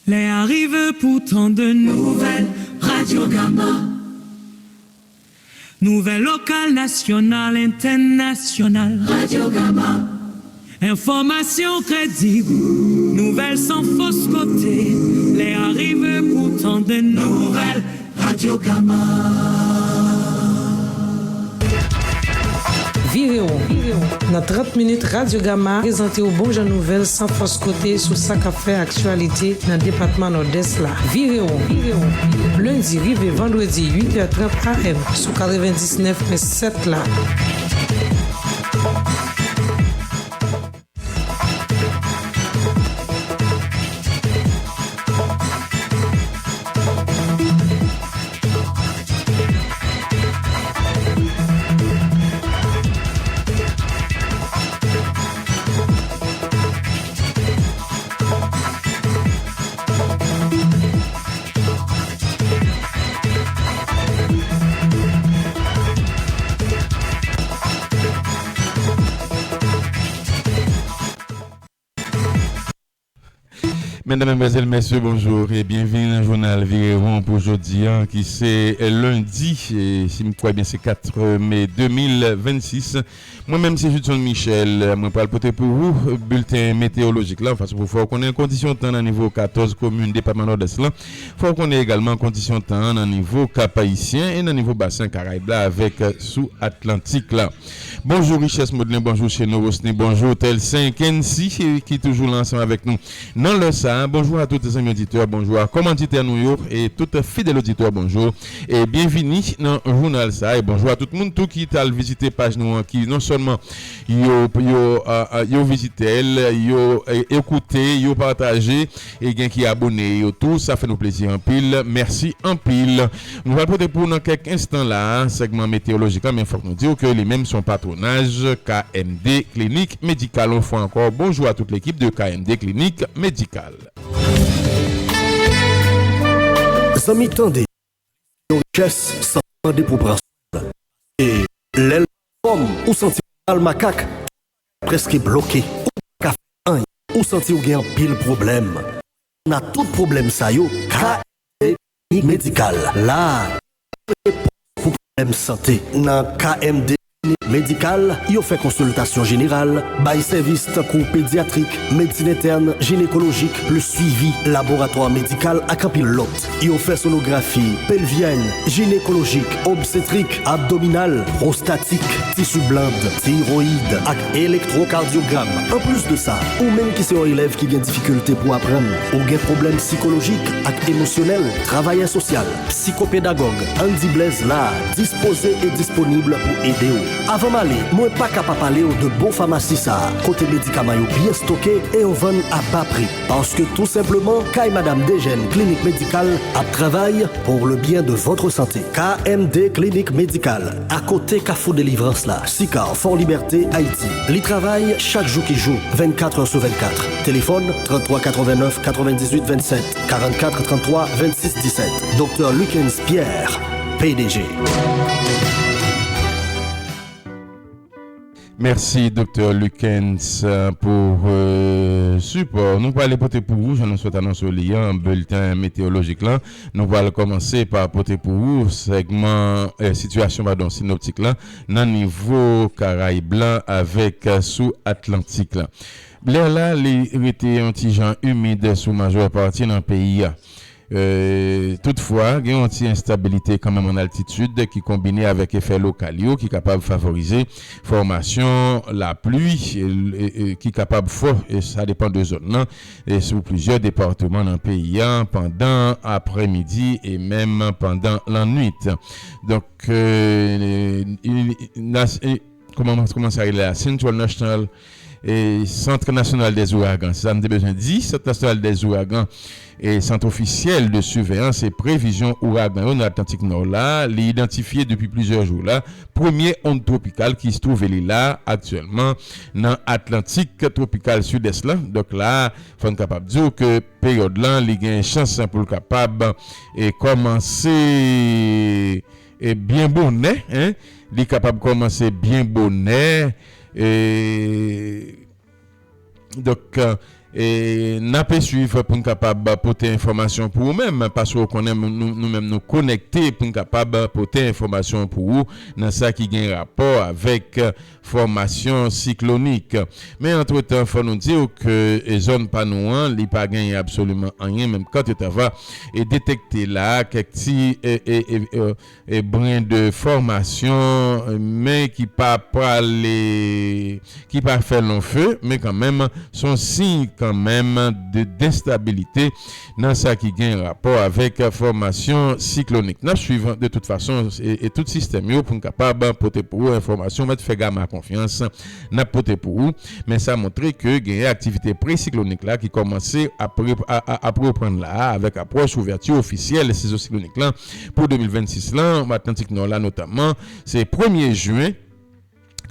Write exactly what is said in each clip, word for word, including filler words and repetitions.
Lè a rive pou tande nouvèl Radyo Gama. Nouvèl lokal, nasyonal, entènasyonal. Radyo Gama. Enfòmasyon kredib, nouvèl san fòs kote. Lè a rive pou tande nouvèl Radyo Gama. Virewon. Nan trant minit, Radyo Gama prezante w bon jan nouvèl san fòs kote sou sa k ap fè aktyalite nan depatman Nòdès la. Virewon. Lendi rive vandredi, uit è trant A M sou katrevendiznèf pwen sèt la. Medam, madmwazèl, mesye, bonjou e byenvini nan jounal Virewon pou jodi a, ki se lendi, e si m kwè byen, se kat me de mil vennsis. Mwen menm, se Judson Michel. Mwen pral pote pou ou bilten meteyolojik la, fason pou fè w konnen kondisyon tan nan nivo katòz komin depatman Nòdès la. Fè w konnen egalman kondisyon tan nan nivo Kap Ayisyen e nan nivo basen Karayib la avèk sou Atlantik la. Bonjou Richès Modlen, bonjou Cheno Rosny, bonjou Telsen Kensi, e ki toujou la ansanm avèk nou nan lè sa a. Bonjou a tout zanmi oditè, bonjou a kòmanditè nou yo e tout fidèl oditè, bonjou e byenvini nan jounal sa a. E bonjou a tout moun tou ki t al vizite paj nou an, ki non sèlman yo, yo, a, a, yo vizite l, yo, e, ekoute, yo pataje, e gen ki abone yo tou, sa fè nou plezi anpil. Mèsi anpil. Nou pral pote pou w nan kèk enstan la, sègman meteyolojik la, men fòk nou di w ke li menm se yon patwonaj K M D Klinik Medikal. Yon fwa ankò, bonjou a tout lekip de K M D Klinik Medikal. Zanmi, tande, yon richès san mande pou pran swen l. E lè l pa anfòm, ou santi w mal makak, prèske bloke, ou pa ka fè anyen, ou santi w gen anpil pwoblèm. Nan tout pwoblèm sa yo, K M D Klinik Medikal la a. Pou pwoblèm sante. Nan K M D Klinik Medikal, yo fè konsiltasyon jeneral, bay sèvis tankou pedyatrik, medsin entèn, jinekolojik, plis swivi laboratwa medikal ak anpil lòt. Yo fè sonografi pelvyèn, jinekolojik, obstetrik, abdominal, pwostatik, tisi blann, tiroyid ak elektwokadyogram. Anplis de sa, ou menm ki se yon elèv ki gen difikilte pou aprann, ou gen pwoblèm sikolojik ak emosyonèl, travayè sosyal, sikopedagòg Andy Blaise la a dispoze e disponib pou ede w. Avan m ale, mwen pa ka pa pale w de bon famasi sa a, kote medikaman yo byen stoke e yo vann a ba pri. Paske tou senpleman, kay Madam Dejèn Klinik Medikal ap travay pour le bien de votre santé. K M D Klinik Medikal, akote Kafou Delivrans la, Sikar, Fò Libète, Ayiti. Li travay chak jou ki jou, vennkat è sou vennkat. Telefòn, trannntwa katrevennnèf katrevendizuit vennsèt, karannkat trannntwa vennsis disèt. Doktè Luckens Pierre, P D G. Mèsi, Doktè Luckens, pou, euh, sipò. Nou prale pote pou ou, jan nou sot anonse li an, bilten meteyolojik la. Nou pral kòmanse pa pote pou ou sègman, eh, sitiyasyon, padon, sinoptik la nan nivo Karayib la avèk, eh, sou Atlantik la. Lè la, li rete yon ti jan imid sou majè pati nan peyi a. Eh, toutfwa, gen yon ti enstabilite kanmenm an altitid ki konbine avèk efè lokal yo ki kapab favorize fòmasyon lapli, eh, eh, ki kapab fò, e sa depann de zòn nan, e sou plizyè depatman nan peyi a pandan aprèmidi e menm pandan lannwit. Donk, euh, i, i, nas-, i, kòman, kòman sa rele la? Central National, e, Sant Nasyonal dè Zouragan. Se sa m te bezwen di, Sant Nasyonal dè Zouragan e Sant Ofisyèl de Siveyans e Previzyon Ouragan yo nan Atlantik Nò la, li idantifye depi plizyè jou la premye ond twopikal ki twouve li la aktyèlman nan Atlantik Twopikal Sidès la. Donk la, fò n kapab di w ke peryòd lan, li gen chans pou l kapab, e, kòmanse, e, byen bonè, en. Li kapab kòmanse byen bonè, e, donk, E n ape swiv pou n kapab pote enfòmasyon pou ou menm, paske w konnen nou, nou menm nou konekte pou n kapab pote enfòmasyon pou ou nan sa ki gen rapò avèk fòmasyon siklonik. Men antretan, fò nou di w ke e zòn pa nou an, li pa genyen absoliman anyen, menm kantitava e detekte la, kèk ti e, e, e, e, e bren de fòmasyon, men ki pa prale, ki pa fè lon fe, men kanmenm, se yon siy kanmenm de destabilite nan sa ki gen rapò avèk fòmasyon siklonik. N ap swiv de tout fason e, e tout sistèm yo pou n kapab pote pou ou enfòmasyon. Mèt fè Gama konfyans, n ap pote pou ou. Men sa montre ke genyen aktivite presiklonik la ki kòmanse ap re-, a, a, ap reprann la a, avèk apwòch ouvèti ofisyèl sezon siklonik lan pou de mil vennsis lan, Atlantik Nò la notamman. Se premye jen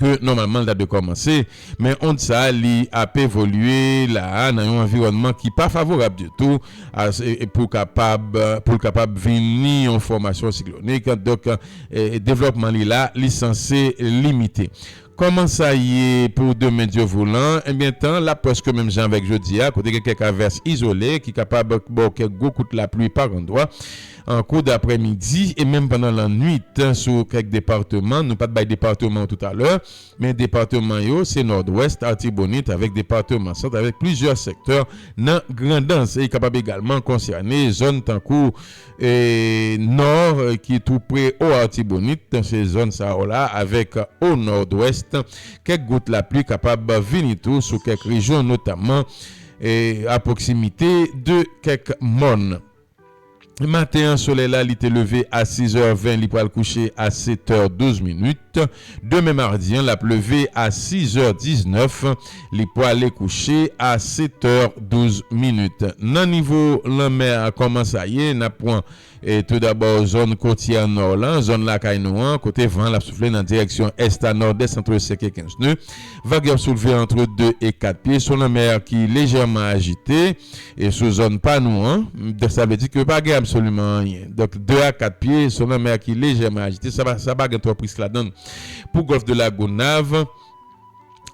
ke nòmalman l ta dwe kòmanse, men ond sa a, li ap evolye la a nan yon anviwònman ki pa favorab ditou a, e, e pou kapab, pou l kapab vini yon fòmasyon siklonik. Donk, e, devlòpman li la, li sanse limite. Kòman sa ye pou demen Dye voulan? Ebyen, tan l ap prèske menm jan avèk jodi a, kote gen kèk avès izole ki kapab ba w kèk gwo kout lapli pa randwa an kou daprèmidi e menm pandan lannwit sou kèk depatman. Nou pa t bay depatman yo toutalè, men depatman yo se Nòdwès, Latibonit, avèk depatman Sant, avèk plizyè sektè nan Grandans. E li kapab egalman konsène zòn tankou e, Nò, e, ki tou pre o Latibonit, se zòn sa yo la, avèk o Nòdwès, kèk gout lapli kapab vini tou sou kèk rejyon, notamman, e, a pwoksimite de kèk mòn. Maten an, solèy la, li te leve a sizè ven, li pral kouche a setè douz minit. Demen madi an, l ap leve a sizè diznèf, li pwale kouche a setè douz minit. Nan nivo lanmè a, kòman sa ye? N ap pran, e, toudabò zòn kotyè nò lan, zòn lakay nou an, kote van l ap soufle nan direksyon ès a nòdès ant senk e kenz nè. Vag yo ap soulve ant de e kat pye. Se yon lanmè ki lejèman ajite. E sou zòn pa nou an, donk sa vle di ke pa gen absoliman anyen. Donk, de a kat pye, se yon lanmè ki lejèman ajite, sa pa, sa pa gen twòp risk ladan l. Pou Gòlf de Lagonav,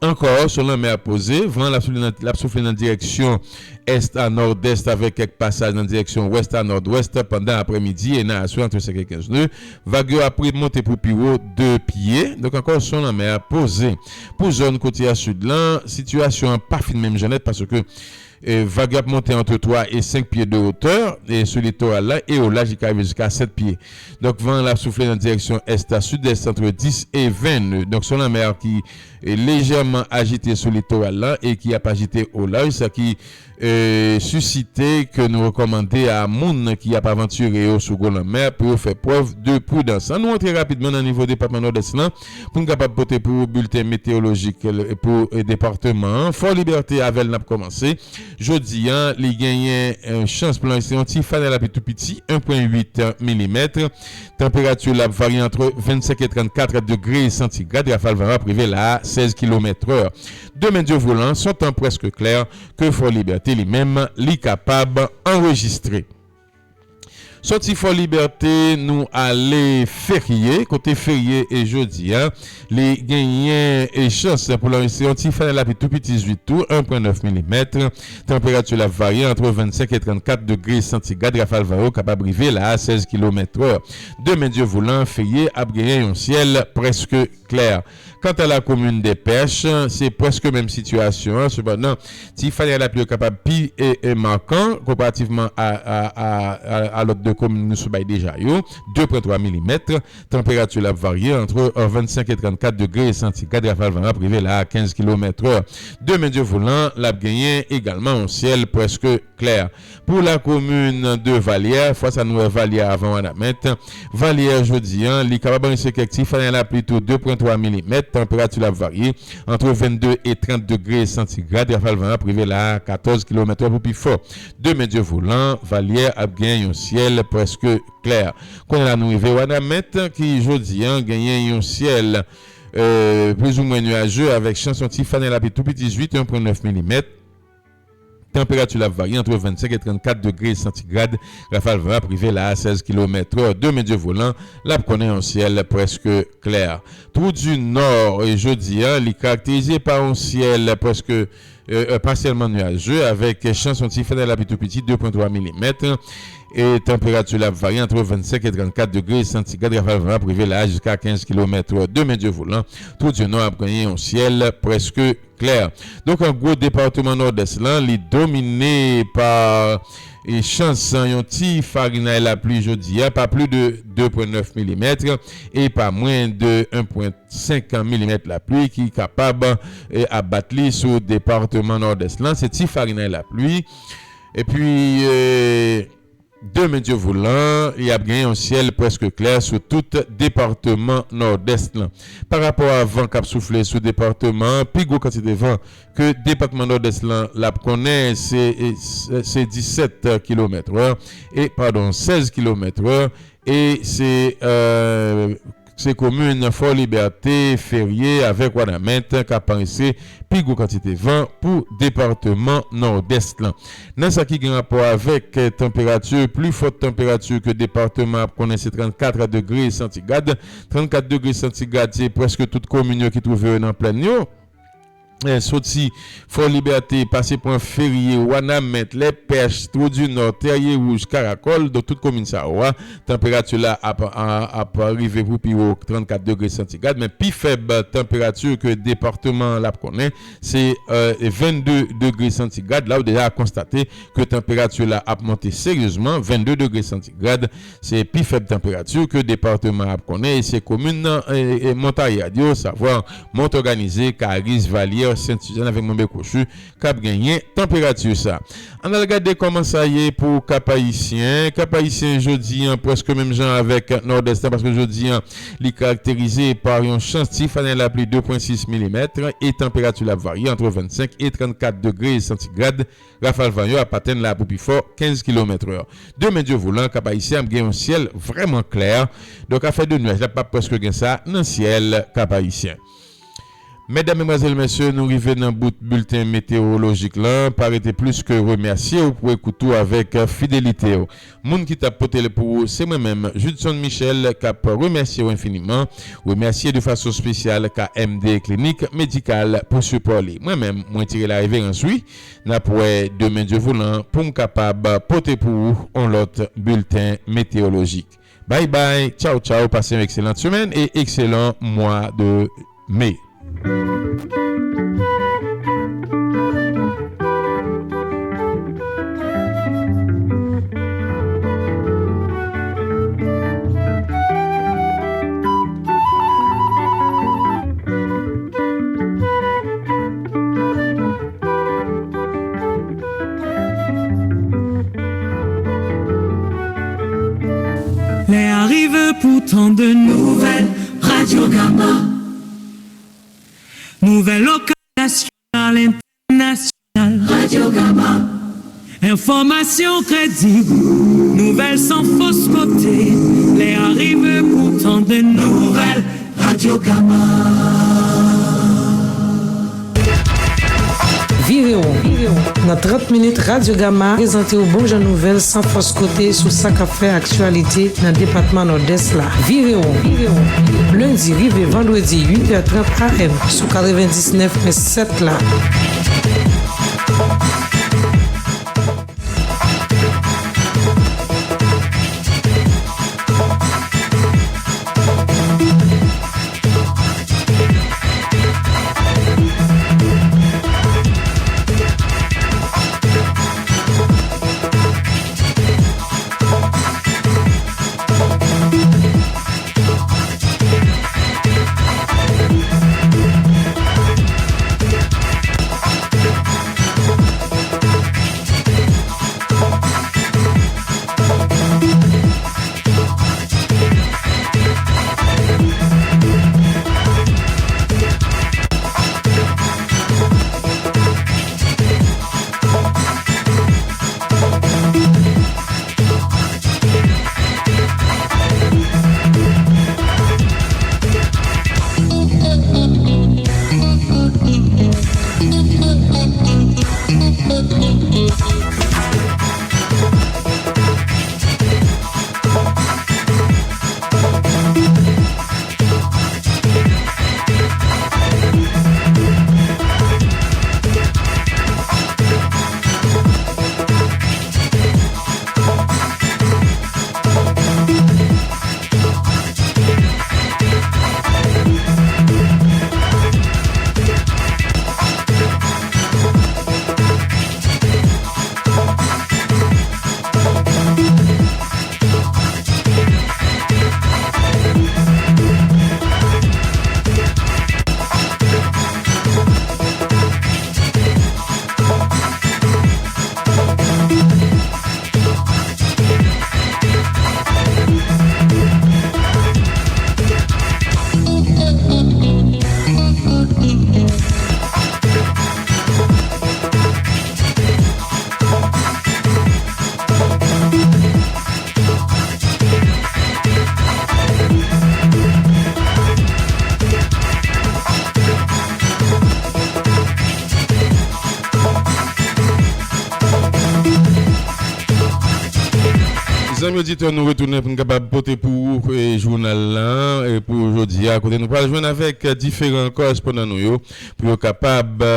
ankò, se yon lanmè poze, van l ap soufle nan, l ap soufle nan direksyon ès a nòdès avèk kèk pasaj nan direksyon wès a nòdwès pandan aprèmidi e nan aswè ant senk e kenz nè. Vag yo ap remonte pou pi wo de pye. Donk, ankò, se yon lanmè poze. Pou zòn kotyè sid lan, sitiyasyon an pa fin menm jan nèt paske e, vag yo ap monte ant twa e senk pye de wotè, e, sou litoral la, e o laj li ka rive jiska sèt pye. Donk, van an ap soufle nan direksyon ès a sidès ant dis e ven nè. Donk, se yon lanmè ki, e, lejèman ajite sou litoral la e ki ap ajite o laj, sa ki, e, sisite ke nou rekòmande a moun ki ap avantire yo sou gwo lanmè pou yo fè prèv de pridans. Ann nou antre rapidman nan nivo depatman Nòdès lan pou n kapab pote pou ou bilten meteyolojik, e, pou, e, depatman an. Fò Libète, avè l n ap kòmanse. Jodi a, li genyen, e, chans pou lanse yon ti fanèl lapli tou piti, en pwen uit milimèt. Tanperati la ap varye ant vennsenk e trannkat degre santigrad. Rafal van yo ap rive la a sèz kilomèt è. Demen Dye voulan, se yon tan prèske klè ke Fò Libète li menm, li kapab anrejistre. Sòti Fò Libète, nou ale Ferye. Kote Ferye e jodi a, li genyen e chans pou lanse yon ti fanèl lapli tou piti zwit tou, en pwen nèf milimèt. Tanperati la ap varye ant vennsenk e trannkat degre santigrad. Rafal van yo kapab rive la a sèz kilomèt è. Demen Dye voulan, Ferye ap genyen yon syèl prèske klè. Kanta lakomin Dèpèch, se prèske menm sitiyasyon an. Sepandan, ti fanèl lapli yo kapab pi, e, e, makan konparativman a, a, a, a, a lòt de komin nou sot bay deja yo. De pwen twa milimèt. Tanperati la ap varye ant, e, vennsenk e trannkat degre santigrad. Rafal van ap rive la a kenz kilomèt è. Demen Dye voulan, l ap genyen egalman yon syèl prèske klè. Pou lakomin de Valyè, fwa sa nou wè Valyè avan Wanament. Valyè jodi a, li kapab ranse kèk ti fanèl lapli tou, de pwen twa milimèt. Tanperati la ap varye ant vennde e trant degre santigrad. Rafal van an ap rive la a katòz kilomèt è pou pi fò. Demen Dye voulan, Valyè ap gen yon syèl prèske klè. Kounye a la nou rive Wanament ki jodi a genyen yon syèl, e, plizoumwen niyajè avèk chans yon ti fanèl lapli tou piti zwit, en pwen nèf milimèt. Tanperati la ap varye ant vennsenk e trannkat degre santigrad. Rafal van ap rive la a sèz kilomèt è. Demen Dye voulan, l ap konnen yon syèl prèske klè. Twou di Nò, e, jodi a, li karakterize pa yon syèl prèske euh, euh, pasyèlman nuaje, avèk chans yon ti fenèt lapli tou piti, de pwen twa milimèt. E tanperati la ap varye ant vennsenk e trannkat degre santigrad. Rafal van ap rive la jiska kenz kilomèt. Demen, Dye voulan, Twou di Nò ap genyen yon syèl prèske klè. Donk, an gwo, depatman Nòdès lan, li domine pa, e, chans yon ti farinay lapli jodi a, pa plis de de pwen nèf milimèt e pa mwens de en pwen senk milimèt lapli ki kapab, e, abat li sou depatman Nòdès lan. Se ti farinay lapli. Epi, e, demen, Dye voulan, y ap gen yon syèl prèske klè sou tout depatman Nòdès lan. Pa rapò a van k ap soufle sou depatman an, pi gwo kantite van ke depatman Nòdès lan l ap konnen, se, se, se disèt kilomèt, e, padon, sèz kilomèt, e se, e, se komin Fò Libète, Ferye avèk Wanament k ap parese pi gwo kantite van pou depatman Nòdès lan. Nan sa ki gen rapò avèk, e, tanperati, pli fòt tanperati ke depatman ap konnen se trannkat degre santigrad. Trannkat degre santigrad, se prèske tout komin yo ki twouve yo nan plèn yo. E, soti Fò Libète, pase pran Ferye, Wanament, Lèpèch, Twou di Nò, Tèrye Wouj, Karakòl, donk tout komin sa yo a, tanperati la ap, a, ap rive pou pi wo trannkat degre santigrad, men pi fèb tanperati ke depatman an l ap konnen, se, e, vennde degre santigrad. La, ou deja konstate ke tanperati la ap monte seryezman, vennde degre santigrad, se pi fèb tanperati ke depatman an ap konnen, e se komin nan, e, e, montayad yo, savwa Mont Organize, Karis, Valyè, Sent Sizàn avèk Monbekwochi k ap genyen tanperati sa. Ann al gade kòman sa ye pou Kap-Ayisyen. Kap-Ayisyen jodi an prèske menm jan avèk Nòdès lan, paske jodi an li karakterize pa yon chans ti farinay lapli de pwen sis milimèt e tanperati la ap varye ant vennsenk e trannkat degre santigrad. Rafal van yo ap atenn la pou pi fò kenz kilomèt. Demen, Dye voulan, Kap-Ayisyen ap gen yon syèl vrèman klè. Donk, afè de nuaj la, p ap prèske gen sa nan syèl Kap-Ayisyen. Medam, medmwazèl, mesye, nou rive nan bout bilten metewolojik lan. Pa rete plis ke remèsye w pou ekout ou avèk fidelite w. Moun ki t ap pote l pou ou, se mwen menm, Judson Michel, k ap remèsye w enfiniman. Remèsye de fason espesyal K M D Klinik Medikal pou sipò li. Mwen menm, mwen tire lareverans, wi. N ap wè demen, Dye voulan, pou m kapab pote pou ou yon lòt bilten metewolojik. Bay bay, tchaw tchaw, pase yon ekselan semèn e ekselan mwa de me. Lè a rive pou tande nouvèl Radyo Gama. Nouvèl lokal, nasyonal, entènasyonal. Radyo Gama. Enfòmasyon kredib, nouvèl san fòs kote. Lè a rive pou tande nouvèl Radyo Gama. Vire won. Nan trant minit, Radyo Gama prezante w bon jan nouvèl san fòs kote sou sa k ap fè aktyalite nan depatman Nòdès la. Vire won. Lendi rive vandredi, uit è trant A M sou katrevendiznèf pwen sèt la. Zanmi oditè, nou retounen pou n kapab pote pou ou, e, jounal la, e, pou jodi a, kote nou pral jwenn avèk, e, diferan korespondan nou yo, pou yo kapab, e,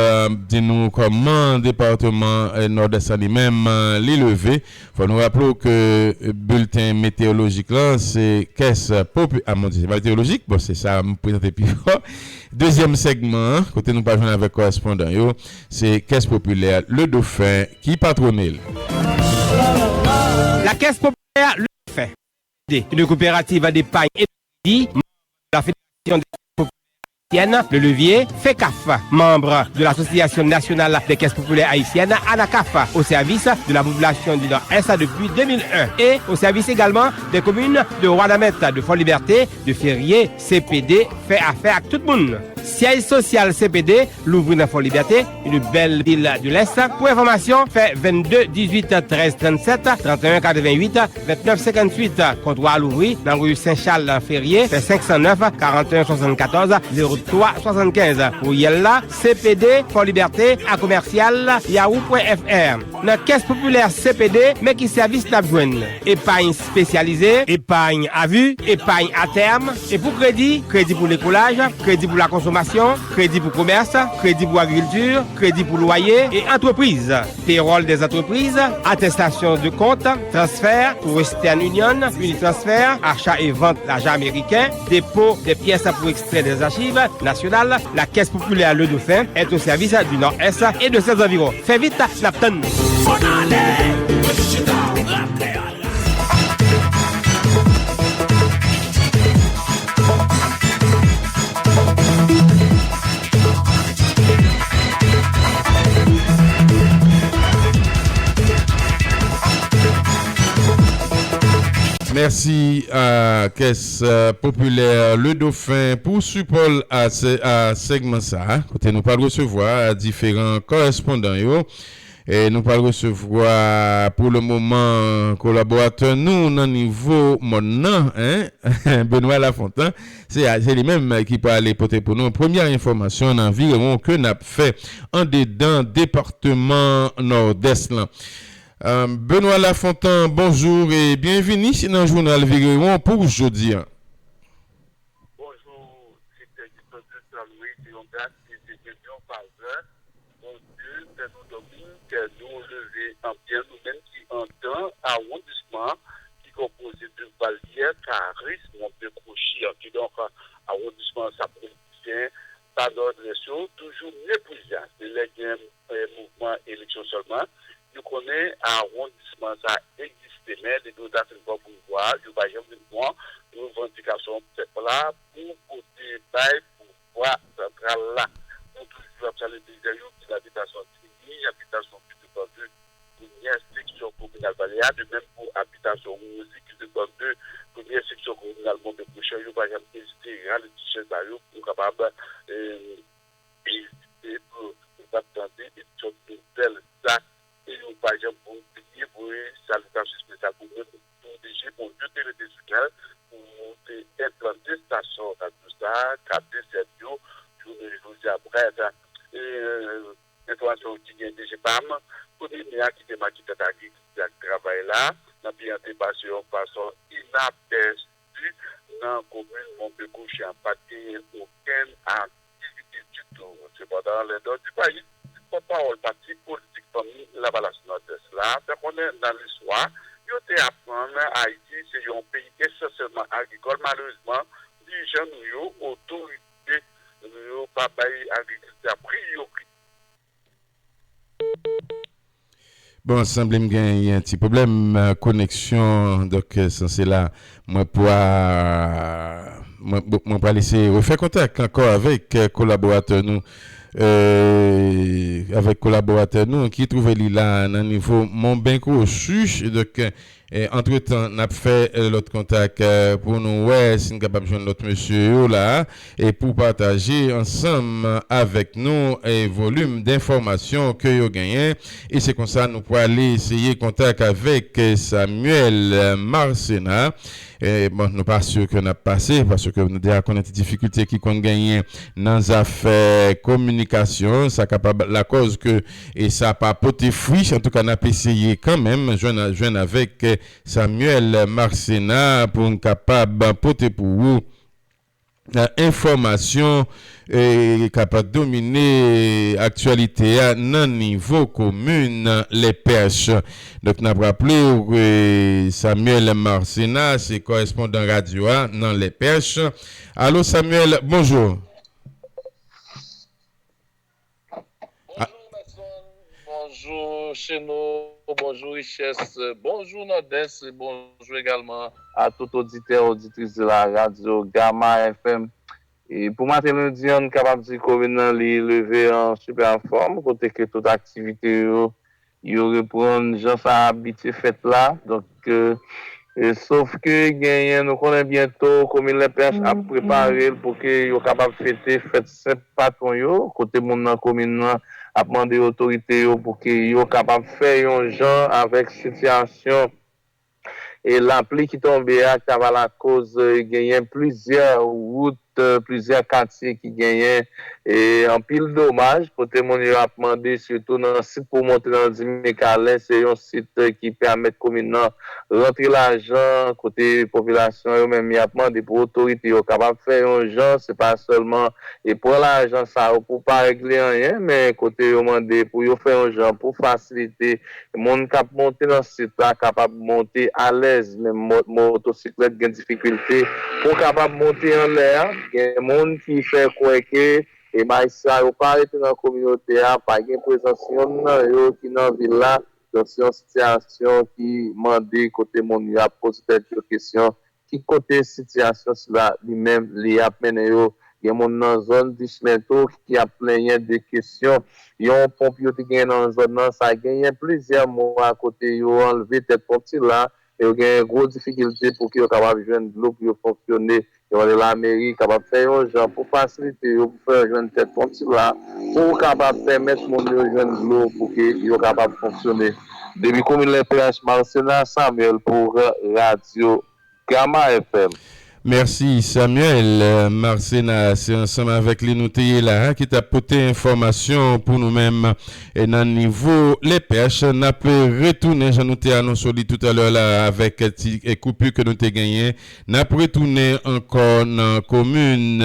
di nou kòman depatman, e, Nòdès la li menm, e, li leve. Fò nou raple w ke, e, bilten meteyolojik la, se kès popi-, a, mon Dye, se pa meteyolojik, bon, se sa m prezante pi fò. Dezyèm sègman an, kote nou pral jwenn avèk korespondan yo, se kès popilè Le Dauphin ki patwone l. La Caisse Populaire Le Dauphin, une coopérative d'épargne et de crédit, membre de la Fédération des Caisses Populaires Haïtiennes, Le Levier, FECAF, membre de l'Association Nationale des Caisses Populaires Haïtiennes, ANACAF, au service de la population du Nord-Est depuis deux mille un et au service également des communes de Ouanaminthe, de Fort-Liberté, de Ferrier, C P D, fè afè ak tout moun. Syèj sosyal C P D louvri nan Fort Liberté, une belle ville de l'Est. Pou enfòmasyon, fè vennde dizuit trèz trannsèt, trannteyen katreventuit, vennèf senkantuit. Kontwa a louvri nan ri Sen Chal Ferye, fè senk san nèf, karanteyen swasannkatòz, zewo twa swasannkenz. Kouryèl la, C P D, Fort Liberté, a komèsyal, yahoo pwen F R. Nan Kès Popilè C P D, men ki sèvis n ap jwenn: epay espesyalize, epay a vi, epay a tèm, e pou kredi, kredi pou lekolaj, kredi pou lakonsomasyon, kredi pou komès, kredi pou agrikilti, kredi pou lwaye e antrepriz, pewòl dè zantrepriz, atestasyon de kont, transfè pou Western Union, Unitransfer, acha e vant lajan ameriken, depo dè pyès pou ekstrè dè zachiv nasyonal. La Caisse Populaire Le Dauphin est au service du Nord-Est et de ses environs. Fè vit, n ap tann nou. Fò n ale, chita, rantre. Mèsi a Kès, e, Popilè Le Dauphin pou sipò l a se-, a sègman sa a, kote nou pral resevwa diferan korespondan yo. E nou pral resevwa pou le moman kolaboratè nou nan nivo mòn nan, en, Benoît Lafontant. Se, se li menm ki pral pote pou nou premyè enfòmasyon nan virewon ke n ap fè andedan depatman Nòdès lan. E, Benoît Lafontant, bonjou e byenvini nan jounal Virewon pou jodi a. Bonjou, direktè Gilbert Louis, se yon gras, se de milyon pa zè. Bondye fè nou dòmi, kè nou leve an byen, nou menm ki andan awondisman ki konpoze de Balyè, Karis, Monpye, Kwochi an. Kidonk, awondisman sa politisyen, pa dòdrès yo, toujou meprize. Se lè gen, e, mouvman eleksyon sèlman, nou konnen awondisman sa egziste, men depi yo ta fin pran pouvwa, yo pa janm vin pran revandikasyon pèp la pou pote bay pouvwa santral la. Nou toujou ap salye plizyè yo ki nan abitasyon Tini, abitasyon Piti Bandi, premyè seksyon kominal Balyè a, de menm pou abitasyon Wozi ki depann de premyè seksyon kominal Monpye Kwochi an, yo pa janm ezite rale ti chèz ba yo pou kapab, e, ezite pou yo kapab tande e sòt nouvèl sa. E yo pa janm bliye voye salitasyon espesyal pou mwen tou, D G, Bondye te rete sou kè l pou te enplante estasyon radyo sa a k ap desèvi yo jounen jodi a. Brèf, e, enfòmasyon ki gen D G pa m, premye me a ki te make tèt agrikilti ak travay la nan peyi an te pase yon fason inapèsi nan komin Monpye Kwochi an. Pa t genyen okenn aktivite ditou. Sepandan, lè dò di payi, pòtpawòl pati politik Fanmi Lavalas Nòdès la fè konnen nan listwa, yo te aprann Ayiti se yon peyi esansyèlman agrikòl. Malerezman, dirijan nou yo, otorite nou yo pa bay agrikilti a priyorite. Bon, sanble m gen yon ti pwoblèm, e, koneksyon. Donk, e, sanse la, mwen pwa-, mwen, mwen pral eseye refè kontak ankò avèk, e, kolaboratè nou, e, avèk kolaboratè nou ki twouve li la nan nivo Monben Kwochi. Donk, e, E, antretan, n ap fè, e, lòt kontak, e, pou nou wè si n kapab jwenn lòt mesye yo la, e pou pataje ansanm avèk nou, e, volim d enfòmasyon ke yo genyen. E se konsa nou prale eseye kontak avèk, e, Samuel, e, Marcena. E, bon, nou pa si ke n ap pase, paske nou deja konnen ti difikilte ki konn genyen nan zafè kominikasyon. Sa kapab lakòz ke e sa pa pote fwi. Antouka, n ap eseye kanmenm jwenn, jwenn avèk, e, Samuel Marcena pou n kapab pote pou ou enfòmasyon k ap domine aktyalite a nan nivo komin Lèpèch. Donk, n ap raple w ke Samuel Marcena se kòrespondan radyo a nan Lèpèch. Alo, Samuel, bonjou. Bonjou Mèson, bonjou Cheno, bonjou Richès, bonjou Nòdès, bonjou egalman a tout oditè, oditris de la radyo Gama F M. E pou maten lendi an, n kapab di komin nan li leve an sipè anfòm, kote ke tout aktivite yo yo reprann jan sa abitye fèt la. Donk, e, e, sof ke genyen, nou konnen byento komin Lèpèch ap prepare l pou ke yo kapab fete fèt Sen Patwon yo, kote moun nan komin nan ap mande otorite yo pou ke yo kapab fè yon jan avèk sitiyasyon e lapli ki tonbe a, ki ta va lakoz, e, genyen plizyè wout, e, plizyè katye ki genyen, e, anpil domaj, kote moun yo ap mande, sitou nan sit pou monte nan Dimikalen, se yon sit, e, ki pèmèt komin nan rantre lajan, kote popilasyon yo menm y ap mande pou otorite yo kapab fè yon jan, se pa sèlman, e, pran lajan sa yo pou pa regle anyen, men kote yo mande pou yo fè yon jan pou fasilite moun k ap monte nan sit la kapab monte alèz, men mo-, motosiklèt gen difikilte pou kapab monte anlè a. Gen moun ki fè kwè ke e bay sa yo pa rete nan kominote a, pa gen prezans yonn nan yo ki nan vil la. Donk, se yon sitiyasyon ki mande kote moun yo ap poze tèt yo kesyon, ki kote sitiyasyon sila li menm li ap mennen yo. Gen moun nan zòn Dichmento ki ap plenyen de kesyon yon ponp yo te genyen nan zòn nan. Sa genyen plizyè mwa kote yo anlve tèt ponp sila, men yo genyen gwo difikilte pou ke yo kapab jwenn dlo pou yo fonksyone. Yo mande lameri kapab fè yon jan pou fasilite yo, pou fè yo jwenn tèt ponp sila, pou kapab pèmèt moun yo jwenn dlo pou ke yo kapab fonksyone. Depi komin Lèpèch, Marcena Samuel pou Radyo Gama F M. Mèsi, Samuel. Marcena, se ansanm avèk li nou te ye la a, ki t ap pote enfòmasyon pou nou menm. E nan nivo Lèpèch, n ap retounen, jan nou te anonse li toutalè la, avèk ti, e, koupi ke nou te genyen. N ap retounen ankò nan komin,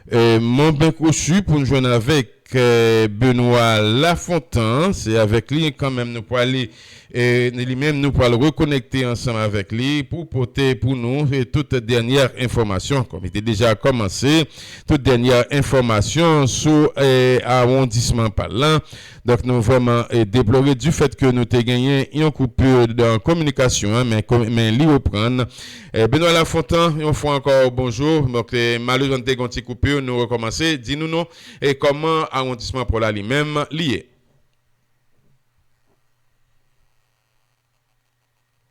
e, Monben Kwochi pou n jwenn avèk, e, Benoît Lafontant. Se avèk li kanmenm nou pwale, e, li menm nou pral rekonekte ansanm avèk li pou pote pou nou, e, tout dènyè enfòmasyon. Kòm li te deja kòmanse, tout dènyè enfòmasyon sou, e, awondisman pa l lan. Donk, nou vrèman, e, deplore du fait que nou te genyen yon koupi nan kominikasyon an, men, men li reprann. E, Benoît Lafontant, yon fwa ankò, bonjou. Donk, e, malerezman, te gen yon ti koupi, nou rekòmanse. Di nou non, e kòman awondisman pa w la li menm li ye?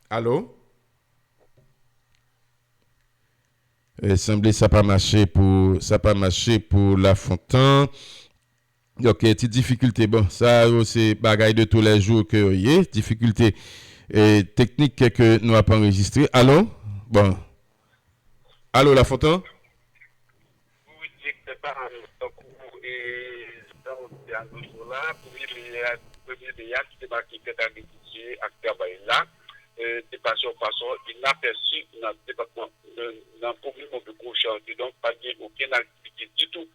Alo? E, sanble sa pa mache pou, sa pa mache pou Lafontant. Donk, e, ti difikilte, bon, sa yo se bagay de tou lè jou ke yo ye, difikilte, e, teknik ke nou ap anrejistre. Alo? Bon. Alo, Lafontant? Wi, direktè, tankou, e, jan w te anonse la, premye me a, premye me a ki te make tèt agrikilti ak travay la, e, te pase yon fason inapèsi nan depatman, nan, nan komin Monben Kwochi an. Kidonk, pa t gen okenn aktivite ditou.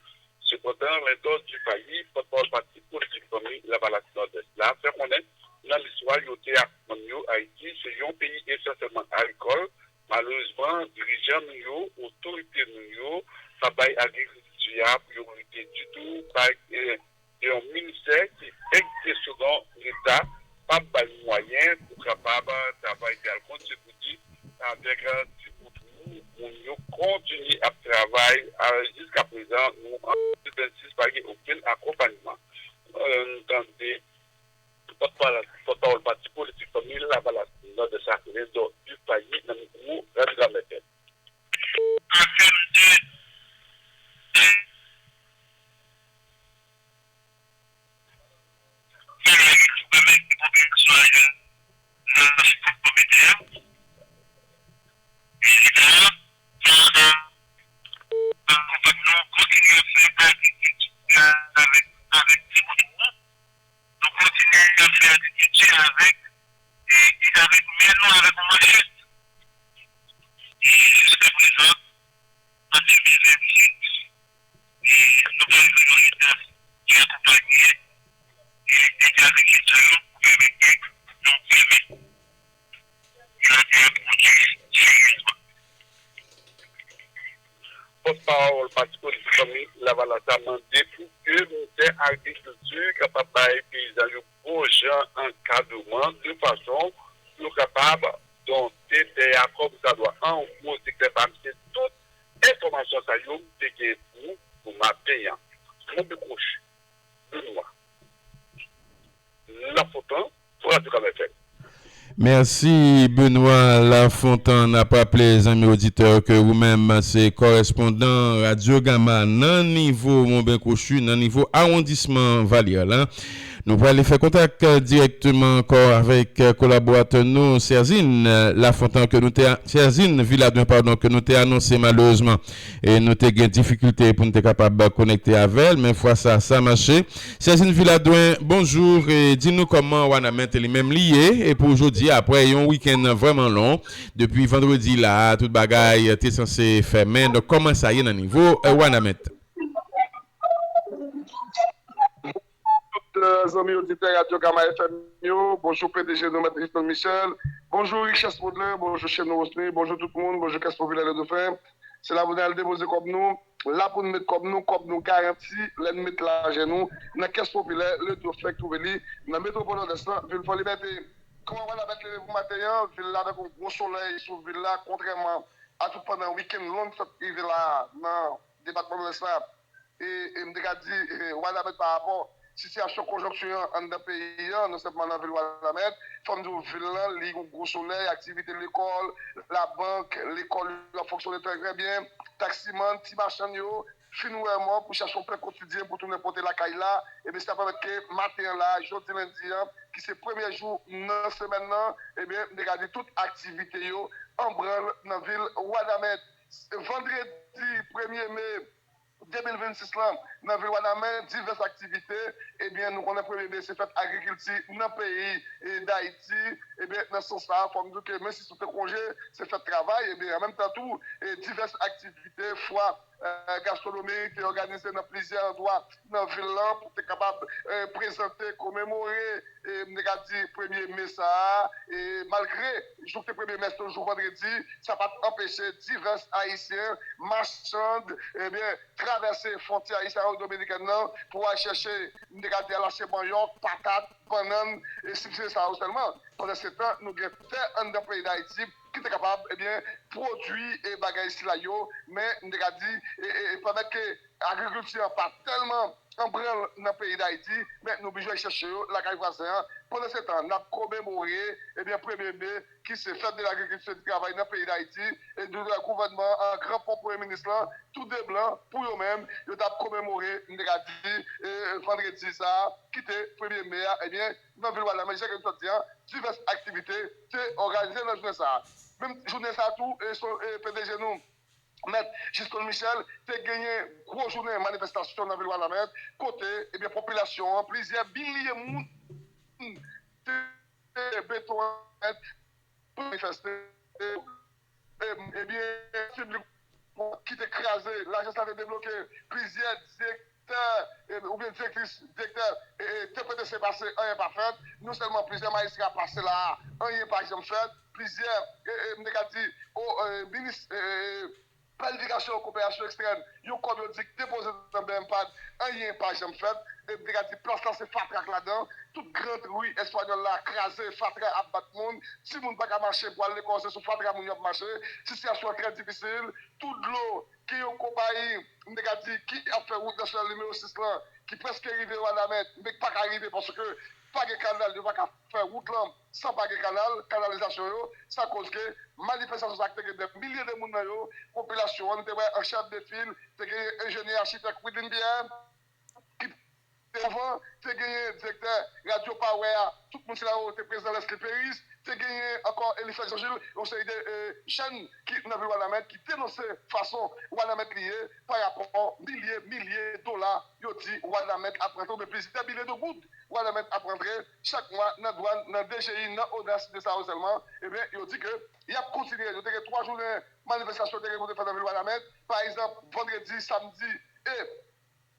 Sepandan, Lindor Dufaly, pòtpawòl pati politik Fanmi Lavalas Nòdès la, fè konnen nan listwa yo te aprann yo Ayiti se yon peyi esansyèlman agrikòl. Malerezman, dirijan nou yo, otorite nou yo, pa bay agrikilti a priyorite ditou, pa, e, gen yon ministè ki egziste sou non Leta, p ap bay mwayen pou kapab travay de al kontribiti avèk, e, ti bout moun yo kontinye ap travay, e, jiskaprezan, nou an de mil vennsis pa gen okenn akonpayman. E, nou tande pòtpawòl, pòtpawòl pati politik Fanmi Lavalas Nòdès la, Lindor Dufaly, nan mikwo Radyo Gama F M. An tèm de, de bagay ki pèmèt ke popilasyon an jwenn nan sipò komite a. E la, nan, nan, nan konpòtman, kontinye fè agrikilti avèk, avèk ti bout moun. Nou kontinye ap fè agrikilti avèk, e, e, Avèk men nou, avèk yon manchèt. E jiska prezan, an de mil vennsis, e nou pa rive nan eta ki akonpaye e dega ki fèt la yo pou pèmèt ke nou fèmen. Yo te pwodui seryezman. Pòtpawòl Pati Politik Fanmi Lavalas la mande pou ke ministè agrikilti kapab bay peyizan yo bon jan ankadreman de fason pou yo kapab donte tè a kòmsadwa. An gwo, se klè pa m, se tout enfòmasyon sa yo m te gen pou, pou maten an. Monbe Kwoch, Benoit Lafontan, pou Radio Kama F M. Mèsi, Benoit Lafontan. N ap raple, zanmi oditè, ke ou menm se kòrespondan Radyo Gama nan nivo Monbe Kwoch, nan nivo awondisman Valyè la. Nou prale fè kontak, eh, dirèkteman ankò avèk, eh, kolaboratè nou, Sèzin, eh, Lafontan, ke nou te a-, Sèzin Viladwen, padon, ke nou te anonse malerezman. E nou te gen difikilte pou n te kapab konekte avè l, men fwa sa, sa mache. Sèzin Viladwen, bonjou, e di nou kòman Wanament li menm li ye, e pou jodi, apre yon wikenn vrèman long, depi vandredi la, tout bagay te sanse fèmen, donk kòman sa ye nan nivo, eh, Wanament? Tout, euh, zanmi oditè Radyo Gama F M yo, bonjou P D G nou, Mèt Winston Michel, bonjou Richesse Baudelaire, bonjou Cheno Rosny, bonjou tout moun, bonjou Kès Popilè Ledofren. Se la pou n al depoze kòb nou, la pou n met kòb nou, kòb nou garanti, lè n met lajan nou nan Kès Popilè Ledofren k twouve li nan metwopòl Nòdès lan, vil Fò Libète. Kòman Wanament leve pou maten an, vil la avèk yon gwo solèy sou vil la, kontrèman a tout pandan wikenn long ki sot rive la nan depatman Nòdès la. E, e m te ka di, e, Wanament pa rapò sitiyasyon konjonkti an anndan peyi an, non sèlman nan vil Wanament, fò m di w vil lan, li gon gwo solèy, aktivite lekòl, labank, lekòl yo ap fonksyone trè, trè byen, taksimann, ti machann yo fin wè mò pou chache yon pen kotidyen pou tounen pote lakay la, ebyen sa pèmèt ke maten an la, jodi lendi an, ki se premye jou nan semèn nan, ebyen m te ka di tout aktivite yo an branl nan vil Wanament. Vandredi premye me de mil vennsis lan, nan vil Wanament, divès aktivite. Ebyen, nou konnen premye me se fèt agrikilti nan peyi, e, Dayiti. Ebyen, nan sans sa a, fò m di w ke menm si se te konje, se fèt travay. Ebyen, an menm tan tou, e, divès aktivite, fwa, e, gastwonomik te òganize nan plizyè andwa nan vil lan pou te kapab, e, prezante, komemore, e, m te ka di premye me sa a, e, malgre jou ki te premye me se te yon jou vandredi, sa pa t anpeche divès Ayisyen, machann, ebyen, travèse fwontyè Ayiti avèk Dominikèn nan pou al chèche, m te ka di, al achte manyòk, patat, bannann, e sipsye sa yo sèlman. Pandansetan, nou gen tè anndan peyi Dayiti ki te kapab, ebyen, pwodui, e, bagay sila yo, men m te ka di, e, e, e pèmèt ke agrikilti an pa tèlman an branl nan peyi Dayiti, men nou bezwen chèche yo lakay vwazen an. Pandansetan, n ap komemore, ebyen, premye me, ki se fèt de lagrikilti e di travay nan peyi Dayiti, e nou wè gouvènman an, an gran ponp premye minis lan, tou de blan, pou yo menm, yo t ap komemore, m te ka di, e, vandredi sa a, ki te premye me a, ebyen, nan vil Wanament, jan ke m sot di an, divès aktivite te òganize nan jounen sa a. Menm jounen sa a tou, e, so, e, P D G nou, Mèt Giscon Michel te genyen gwo jounen manifestasyon nan vil Wanament, kote, ebyen, popilasyon an, plizyè milye moun te beton pou manifeste. E, ebyen, piblik ki te kraze, lajans la te debloke plizyè direktè, e, oubyen direktris, direktè, e, e, T P T C pase, anyen pa fèt. Non sèlman plizyè majistra pase la a, anyen pa janm fèt. Plizyè, e, e, m te ka di, o, e, minis, e, e, planifikasyon, koperasyon ekstèn, yon kòb yo di k depoze nan B M pad, anyen pa janm fèt. E m te ka di plas la se fatra k ladan, tout gran ri espanyòl la kraze, fatra ap bat moun, timoun pa ka mache pou al lekòl, se sou fatra moun yo ap mache, sitiyasyon an trè difisil, tout dlo, gen yon konpayi, m te ka di, ki ap fè wout nasyonal nimewo sis lan, ki prèske rive Wanament, men k pa ka rive paske pa gen kanal, yo pa ka fè wout lan san pa gen kanal, kanalizasyon yo, sa koz ke manifestasyon sa a ki te gen dè milye de moun nan yo, popilasyon an, nou te wè an chèf de fil, te gen enjenyè achitèk Widlin Pierre, ki Devan, te genyen direktè radyo Power a, tout moun sila yo te prezan, Leslie Peris, te genyen ankò Eliphas Jean Jules, yon seri de jèn ki nan vil Wanament ki denonse fason Wanament li ye pa rapò milye milye dola yo di Wanament ap rantre, oubyen plizyè milye de goud Wanament ap rantre chak mwa nan dwàn, nan D G I, nan ONAS, de sa yo sèlman, ebyen, yo di ke y ap kontinye. Yo te gen twa jounen manifestasyon te gen pou te fèt nan vil Wanament, pa egzanp, vandredi, samdi e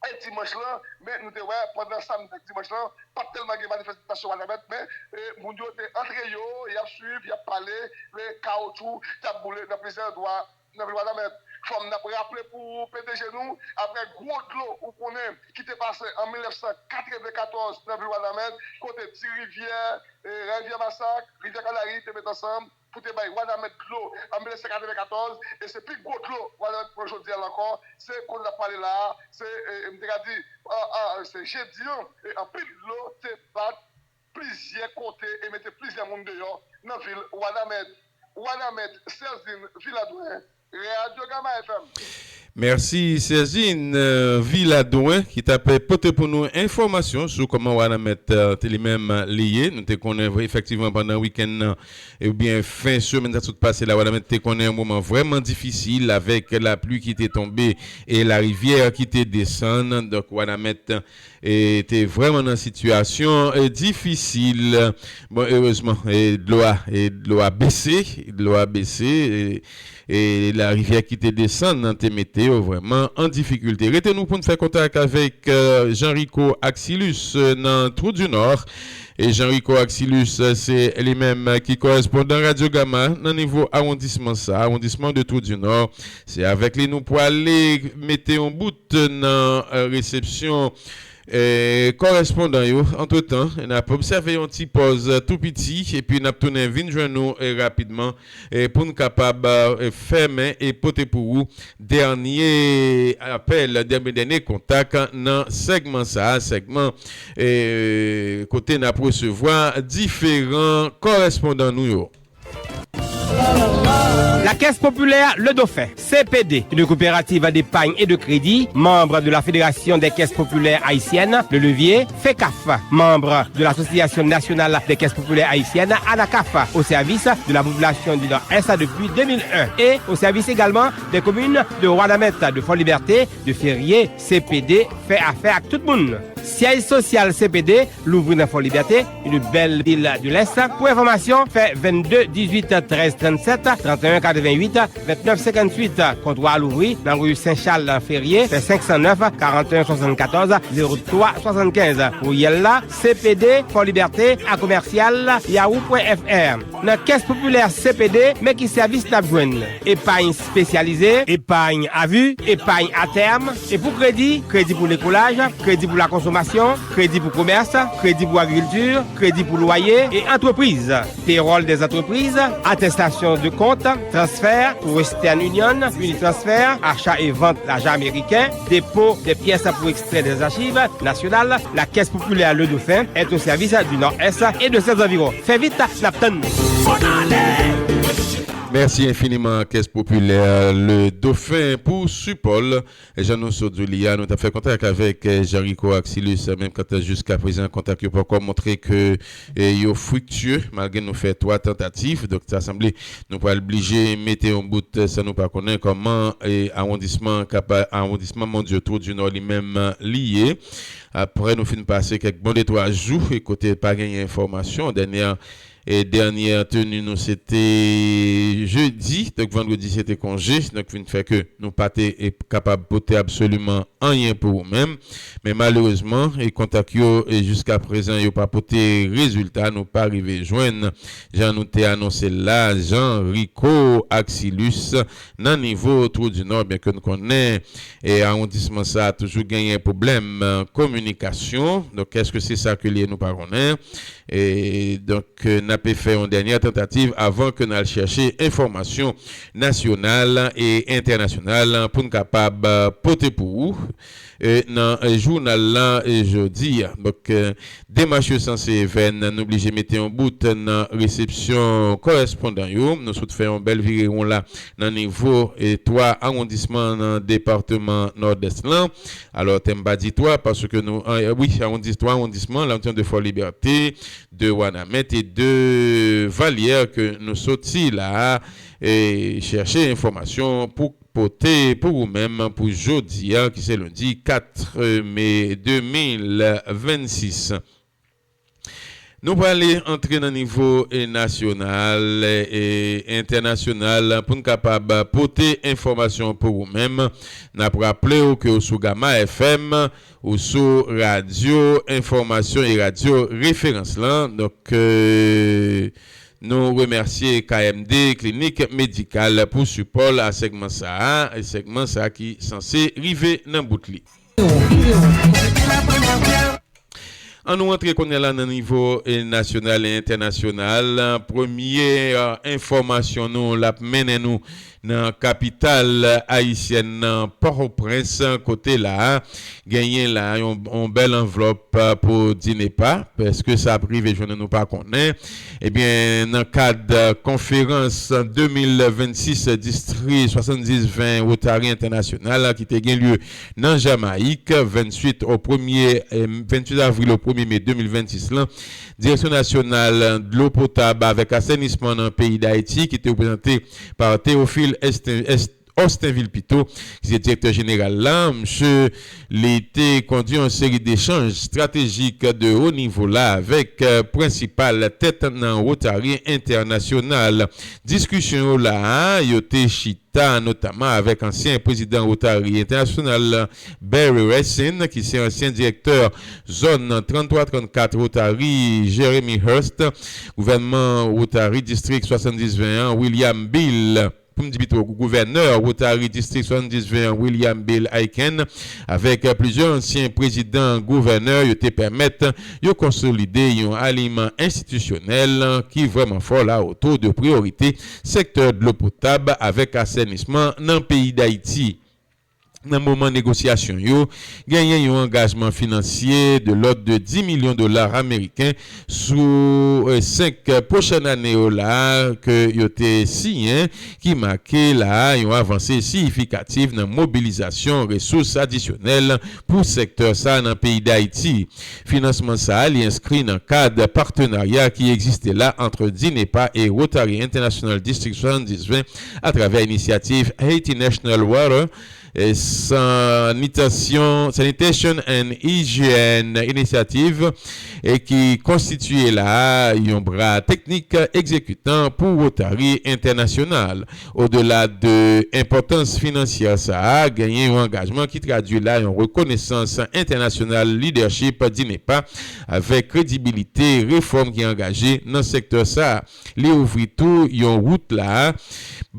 e dimanch lan, men nou te wè pandan samdi ak dimanch lan, pa t tèlman gen manifestasyon Wanament, men e, moun yo te antre yo, y ap swiv, y ap pale, men kawotchou t ap boule nan plizyè andwa nan vil Wanament. Fò m n ap raple pou P D G nou, apre gwo dlo ou konnen ki te pase an mil nèf san katrevenkatòz nan vil Wanament, kote Ti Rivyè, e, Rivyè Masak, Rivyè Kanari te met ansanm, pou te bay Wanament dlo an mil nèf san katrevenkatòz, e se pi gwo dlo Wanament pran jodi a la ankò, se kote n ap pale la a, se, e, m te ka di, a, a, se jedi an, e anpil dlo te bat plizyè kote e mete plizyè moun deyò nan vil Wanament. Wanament, Sèzin, Viladwen, Radyo Gama F M. Mèsi, Sèzin, euh, Viladwen, ki t ap pote pou nou enfòmasyon sou kòman Wanament, euh, te li menm, euh, li ye. Nou te konnen, efektivman, pandan wikenn nan, ebyen, fen semèn sa sot pase la, Wanament te konnen yon moman vrèman difisil avèk lapli ki te tonbe e larivyè ki te desann. Donk, Wanament e te vrèman nan sitiyasyon, e, difisil. Bon, erezman, e, dlo a, e, dlo a bese, dlo a bese, e, e larivyè ki te desann nan te mete yo vrèman an difikilte. Rete nou pou n fè kontak avèk, e, Jean Rico Axilus, e, nan Trou du Nord. E Jean Rico Axilus, e, se li menm ki korespondan Radyo Gama nan nivo awondisman sa, awondisman de Trou du Nord. Se avèk li nou pwale mete yon bout nan, e, resepsyon, e, korespondan yo. Antretan, n ap obsève yon ti pòz, e, tou piti, epi n ap tounen vin jwenn nou, e, rapidman, e, pou n kapab, e, fèmen e pote pou ou dènye apèl, dènye, dènye kontak nan sègman sa a, sègman, e, kote n ap resevwa diferan korespondan nou yo. La Caisse Populaire Le Dauphin, C P D, une coopérative d'épargne et de crédit, membre de la Fédération des Caisses Populaires Haïtiennes, Le Levier, FECAF, membre de l'Association Nationale des Caisses Populaires Haïtiennes, ANACAF, au service de la population du Nord-Est depuis deux mille un et au service également des communes de Wanament, de Fort-Liberté, de Ferrier. C P D fè afè ak tout moun. Siège social C P D louvri nan Fort Liberté, une belle ville de l'Est. Pour information, fè vingt-deux dix-huit treize trente-sept, trente et un quatre-vingt-huit, vingt-neuf cinquante-huit. Comptoir louvri nan rue Saint-Charles Ferrier, fè cinq cent neuf, quarante et un soixante-quatorze, zéro trois soixante-quinze. Courriel la, C P D Fort Liberté à commercial yahoo point F R. Nan Caisse Populaire C P D, men ki sèvis n ap jwenn. Épargne spécialisée, épargne à vue, épargne à terme, et pour crédit, crédit pour l'écolage, crédit pour la consommation, crédit pour commerce, crédit pour agriculture, crédit pour loyer et entreprise, payroll des entreprises, attestation de compte, transfert pour Western Union, Unitransfer, achat et vente l'argent américain, dépôt des pièces pour extrait des archives nationales, la Caisse Populaire Le Dauphin est au service du Nord-Est et de ses environs. Fè vit, n ap tann nou. Mèsi enfiniman, Caisse Populaire Le Dauphin, pou sipò l. Jan nou sot di w li a, nou t ap fè kontak avèk, eh, Jean Rico Axilus, eh, menm kanta jiska prezan kontak yo poko montre ke, eh, yo friktye, malgre nou fè twa tantativ. Donk, sa sanble nou pral blije mete yon bout, eh, san nou pa konnen kòman, eh, awondisman kapa-, awondisman Mondyoto di Nò li menm, eh, li ye. Apre nou fin pase kèk bon de twa jou, e kote pa genyen enfòmasyon, dènyè e dènyè teni nou, se te jedi, donk vandredi, se te konje, donk vin fè ke nou pa te, e, kapab pote absoliman anyen pou ou menm. Men malerezman, e kontak yo, e jiska prezan, yo pa pote rezilta, nou pa rive jwenn, jan nou te anonse l la, Jean Rico Axilus, nan nivo Twou di Nò, byen ke nou konnen, e awondisman sa a toujou genyen pwoblèm, e, kominikasyon. Donk, èske se sa ke li ye, nou pa konnen. E, donk, e, n ape fè yon dènyè tantativ avan ke n al chèche enfòmasyon nasyonal e entènasyonal pou n kapab, eh, pote pou ou, eh, nan jounal la, eh, jodi a. Donk, eh, demach yo sanse vèn, nou blije mete yon bout nan resepsyon kòrèspondan yo. Nou sot fè yon bèl virewon la nan nivo, eh, twa awondisman nan depatman Nòdès lan. Alò, tèm pa di twa, paske nou, eh, wi, awondi-, twa awondisman, la nou te de Fò Libète, de Wanament e de Valyè ke nou soti la, e chèche enfòmasyon pou pote pou ou menm pou jodi a, ki se lendi kat me de mil vennsis. Nou prale antre nan nivo, e, nasyonal e entènasyonal pou n kapab pote enfòmasyon pou ou menm. N ap raple w ke w sou Gama F M, ou sou radyo enfòmasyon e radyo referans lan. Donk, e, nou remèsye K M D Klinik Medikal pou sipò l a sègman sa a, e sègman sa a ki sanse rive nan bout li. An nou antre kounye a la nan nivo, e, nasyonal e entènasyonal. Premye, e, enfòmasyon nou l ap mennen nou nan kapital ayisyèn nan, Pòtoprens, kote la a, genyen la yon, yon bèl anvlòp, e, pou DINEPA. Èske sa ap rive jwenn nou, nou pa konnen. Ebyen, nan kad, e, konferans de mil vennsis distri swasanndis ven Rotary Entènasyonal ki te gen lye nan Jamayik, venntuit o premye, eh, venntuit avril o premye me de mil vennsis lan, Direksyon Nasyonal Dlo Potab avèk Asènisman nan peyi Dayiti, ki te reprezante pa Théophile Esten-, Est-, Austinville pito, ki se direktè jeneral la, msye, li te kondui yon seri dechanj estratejik de wo nivo la avèk, eh, prensipal tèt nan Rotary Entènasyonal. Diskisyon yo la a, yo te chita notaman avèk ansyen prezidan Rotary Entènasyonal Barry Racine, ki se ansyen direktè zòn tranntwa trannkat Rotary Jeremy Hurst, gouvènman Rotary Distrik swasanndis ven an, William Bill, pou m di pito, gouvènè Rotary Distrik swasanndis ven an, William Bill Aiken, avèk plizyè ansyen prezidan gouvènè, yo te pèmèt yo konsolide yon aliyman enstitisyonèl ki vrèman fò la otou de priyorite sektè dlo potab avèk asènisman nan peyi Dayiti. Nan moman negosyasyon yo, genyen yon angajman finansye de lòd de dis milyon dola ameriken sou, eh, senk pwochèn ane yo la ke yo te siyen, ki make la yon avanse siyifikatif nan mobilizasyon resous adisyonèl pou sektè sa a nan peyi Dayiti. Finansman sa a, li enskri nan kad patenarya ki egziste la ant DINEPA e Rotary International District swasanndis ven atravè inisyativ Haiti National Water, eh, Sanitation, Sanitation and Hygiene Initiative, e ki konstitiye la yon bra teknik egzekitan pou Rotary Entènasyonal. Odela de enpòtans finansyè sa a, genyen yon angajman ki tradui la yon rekonesans entènasyonal lidèchip DINEPA avèk kredibilite refòm ki angaje nan sektè sa a. Li ouvri tou yon wout la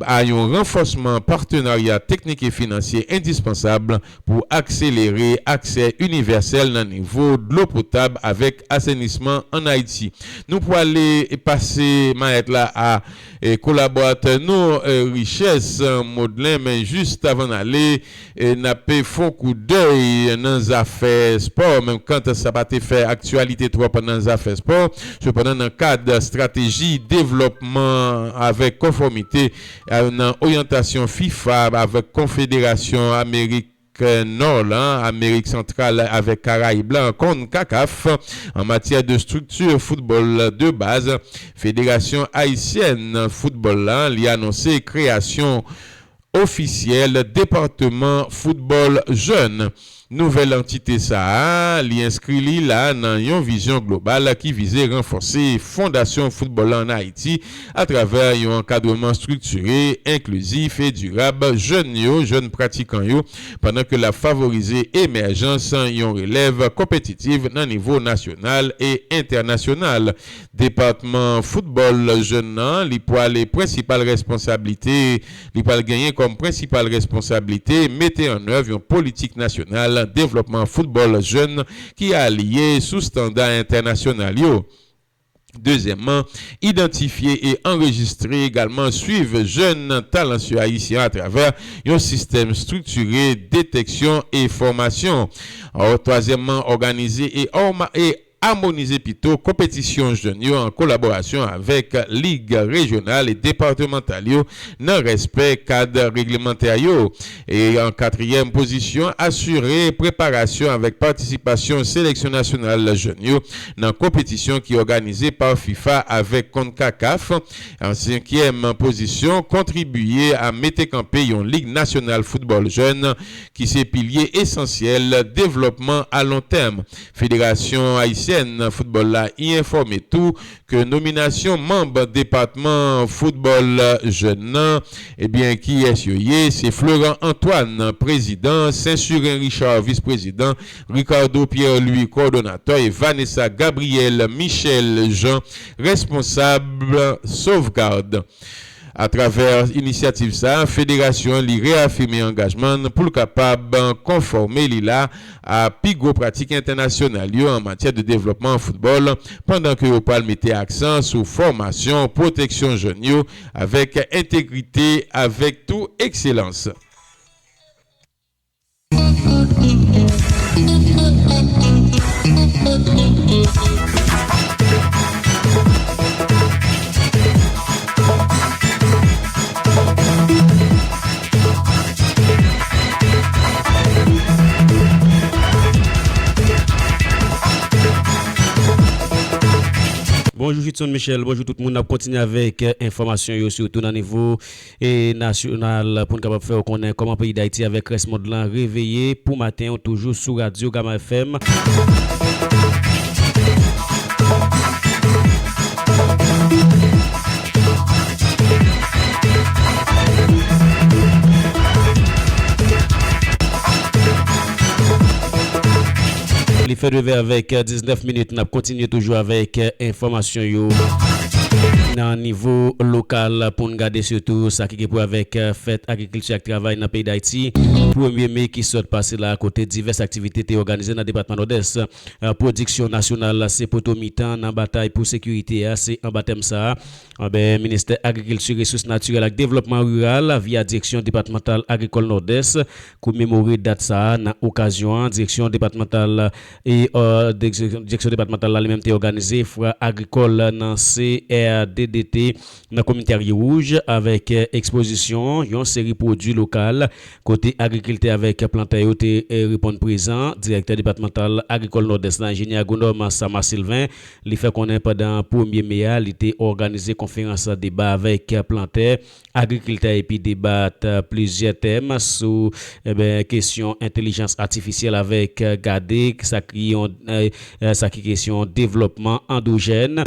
a yon ranfòsman patenarya teknik e finansye endispansab pou akselere aksè inivèsèl nan nivo dlo potab avèk asènisman ann Ayiti. Nou pwale pase mayèt la a, e, kolaboratè nou, e, Richesse Modlen, men jis avan n ale, e, n ap fè yon koudèy nan zafè spò, menm kan sa pa te fè aktyalite twòp nan zafè spò. Sepandan, nan kad estrateji devlòpman avèk konfòmite, e, nan oryantasyon fifa avèk Konfederasyon Amerik Nò lan, Amerik Santral avèk Karayib la, CONCACAF, an matyè de estrikti foutbòl de baz, Federasyon Ayisyèn Foutbòl la, li anonse kreyasyon ofisyèl depatman foutbòl jèn. Nouvèl antite sa a, li enskri li la nan yon vizyon global ki vize ranfòse fondasyon foutbòl la ann Ayiti atravè yon ankadreman estriktire, enklizif e dirab jèn yo, jèn pratikan yo, pandan ke l ap favorize emèjans yon relèv konpetitif nan nivo nasyonal e entènasyonal. Depatman foutbòl jèn nan, li pwale prensipal responsablite, li pral genyen kòm prensipal responsablite mete an èv yon politik nasyonal devlòpman foutbòl jèn ki aliye sou estanda entènasyonal yo. Dezyèmman, idantifye e anrejistre, egalman swiv jèn talansye ayisyen yo atravè yon sistèm estriktire deteksyon e fòmasyon. Twazyèmman, òganize e, e amonize pito konpetisyon jèn yo an kolaborasyon avèk lig rejyonal e depatmantal yo nan respè kad reglemantè yo. E an katriyèm pozisyon, asire preparasyon avèk patisipasyon seleksyon nasyonal jèn yo nan konpetisyon ki òganize pa fifa avèk konkakaf. An senkyèm pozisyon, kontribiye a mete kanpe yon lig nasyonal foutbòl jèn ki se pilye esansyèl devlòpman a lon tèm. Federasyon Ayisyèn Foutbòl la enfòme tou ke nominasyon manm depatman foutbòl jèn nan, ebyen, kiyès yo ye? Se Florent Antoine, prezidan, Saint Surin Richard, vis-prezidan, Ricardo Pierre Louis, kowòdonatè, e Vanessa Gabrielle Michel Jean, responsab sovgad. Atravè inisyativ sa a, federasyon an li reyafime angajman n pou l kapab konfòme li la a pi gwo pratik entènasyonal yo an matyè de devlòpman an foutbòl, pandan ke yo pral mete aksan sou fòmasyon, pwoteksyon jèn yo, avèk entegrite, avèk tou ekselans. Bonjou Judson Michel, bonjou tout moun. N ap kontinye avèk, eh, enfòmasyon yo, sitou nan nivo e nasyonal pou n kapab fè w konnen kòman peyi Dayiti avèk rès mond lan reveye pou maten w toujou sou Radyo Gama F M. Li fè devè avèk diznèf minit, n ap kontinye toujou avèk enfòmasyon yo. Nan nivo lokal, pou n gade sitou sa ki gen pou wè avèk, eh, fèt agrikilti ak travay nan peyi Dayiti, premye me ki sot pase la, kote divès aktivite te òganize nan depatman Nòdès. Eh, pwodiksyon nasyonal se poto mitan nan batay pou sekirite a, se anba tèm sa a, anben, Ministè Agrikilti, Resous Natirèl ak Devlòpman Riral, via Direksyon Depatmantal Agrikòl Nòdès, komemore dat sa a. Nan okazyon an, Direksyon Depatmantal e, eh, Direksyon, Direksyon Depatmantal la li menm te òganize fwa agrikòl nan C R D D T nan komin Tèrye Wouj avèk, eh, ekspozisyon yon seri pwodui lokal kote agrikiltè avèk plantè yo te, eh, reponn prezan. Direktè Depatmantal Agrikòl Nòdès la, enjenyè agwonòm Sama Sylvain, li fè konnen pandan premye me a, li te òganize konferans deba avèk plantè, agrikiltè epi debat, eh, plizyè tèm sou, enben, kesyon entèlijans atifisyèl avèk, eh, gade sa ki yon, eh, eh, sa ki kesyon devlòpman andwojèn.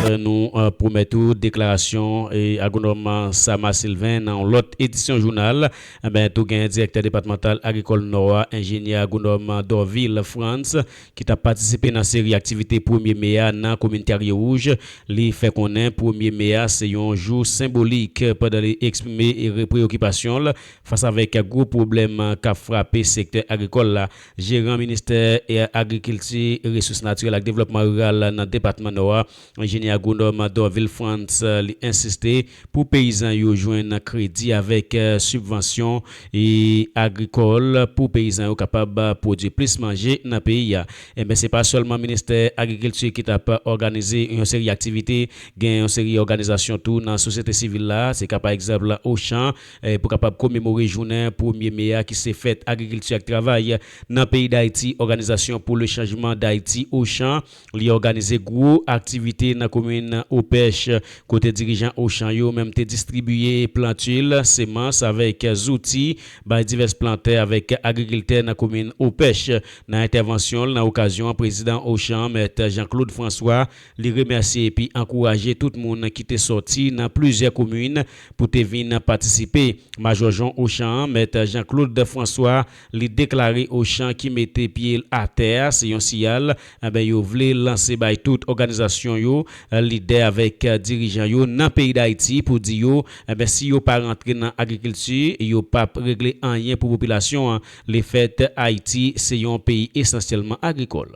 Eh, nou, eh, pwomèt ou deklarasyon, eh, agwonòm Sama Sylvain nan yon lòt edisyon jounal. Enben, tou gen direktè depatmantal agrikòl Nò a, enjenyè agwonòm Dorvil Frantz, ki t ap patisipe nan seri aktivite premye me a nan komin Tèrye Wouj. Li fè konnen premye me a se yon jou senbolik pandan li eksprime e re-, preyokipasyon l fas avèk gwo pwoblèm k ap frape sektè agrikòl la. Jeran Ministè Agrikilti, Resous Natirèl ak Devlòpman Riral nan depatman Nò a, enjenyè agwonòm Dorvil Frantz, li ensiste pou peyizan yo jwenn kredi avèk, eh, sibvansyon e agrikòl pou peyizan yo kapab pwodui plis manje nan peyi a. Enben, se pa sèlman Ministè Agrikilti ki t ap òganize yon seri aktivite, gen yon seri òganizasyon tou nan sosyete sivil la, se ka pa egzanp Ochan, eh, pou kapab komemore jounen premye me a ki se fèt agrikilti ak travay nan peyi Dayiti, Òganizasyon pou le Chanjman Dayiti, Ochan, li òganize gwo aktivite nan komin Opèch, kote dirijan Ochan yo menm te distribiye plantil, semans avèk zouti bay divès plantè avèk agrikiltè nan komin Opèch. Nan entèvansyon l nan okazyon an, prezidan Ochan, mèt Jean Claude François, li remèsye epi ankouraje tout moun ki te sòti nan plizyè komin pou te vin patisipe. Majò Jon Ochan an, mèt Jean Claude François, li deklare Ochan ki mete pye l atè a, se yon siyal, enben, yo vle lanse bay tout òganizasyon yo, lidè avèk dirijan yo nan peyi Dayiti pou di yo, enben, si yo pa rantre nan agrikilti, yo p ap regle anyen pou popilasyon an. Lefèt, Ayiti se yon peyi esansyèlman agrikòl.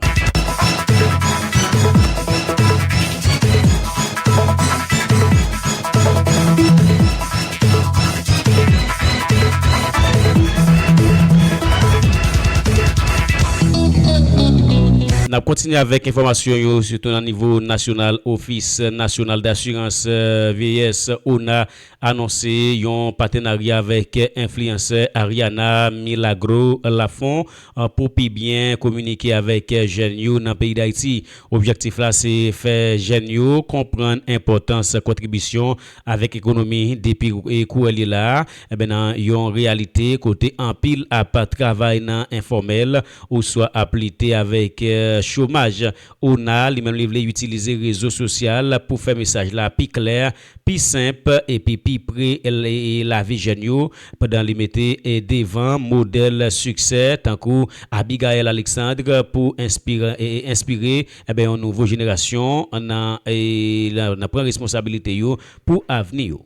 N ap kontinye avèk enfòmasyon yo, sitou nan nivo nasyonal. Ofis Nasyonal Dasirans, eh, vyeyès, ona, anonse yon patenarya avèk enfliyansè Ariana Milagro Lafont, eh, pou pi byen kominike avèk jèn yo nan peyi Dayiti. Objektif la se fè jèn yo konprann enpòtans kontribisyon avèk ekonomi depi, e, kouwè li la, enben, nan yon reyalite kote anpil ap travay nan enfòmèl oswa ap lite avèk, eh, chomaj. Ona, li menm, li vle itilize rezo sosyal pou fè mesaj la pi klè, pi senp epi pi pre l-, e lavi jèn yo, pandan li mete, e, devan modèl siksè tankou Abigaël Alexandre pou enspire, e, enspire, enben, yon nouvo jenerasyon nan, e, nan, nan pran responsabilite yo pou avni yo.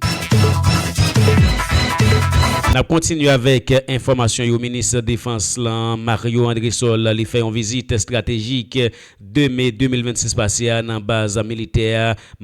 N ap kontinye avèk enfòmasyon yo. Minis Defans lan, Mario Andrésol, li fè yon vizit estratejik de me de mil vennsis pase a nan baz militè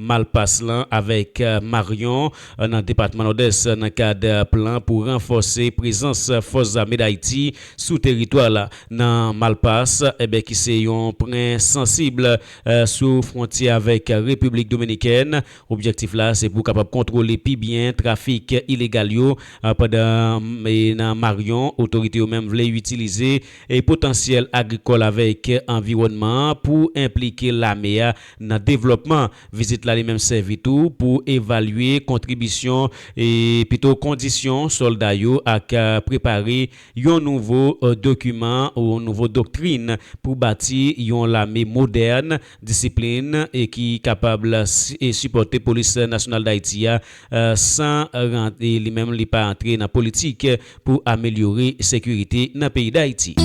Malpas lan avèk, eh, Marion, eh, nan depatman Nòdès, nan kad, eh, plan pou ranfòse prezans Fòs Zame Dayiti sou teritwa la. Nan Malpas, enben, ki se yon pwen sansib, eh, sou fwontyè avèk Repiblik Dominikèn. Objektif la, se pou kapab kontwole pi byen trafik ilegal yo, eh, pandan, e nan Marion, otorite yo menm vle itilize, e potansyèl agrikòl avèk anviwònman an pou enplike lame a nan devlòpman. Vizit la li menm sèvi tou pou evalye kontribisyon, e pito kondisyon sòlda yo ak, eh, prepare yon nouvo, eh, dokiman ou yon nouvo doktrin pou bati yon lame modèn, disiplin e ki kapab si-, e sipòte Polis Nasyonal Dayiti a, eh, san ran-, e li menm li pa antre nan politik pou amelyore sekirite nan peyi Dayiti.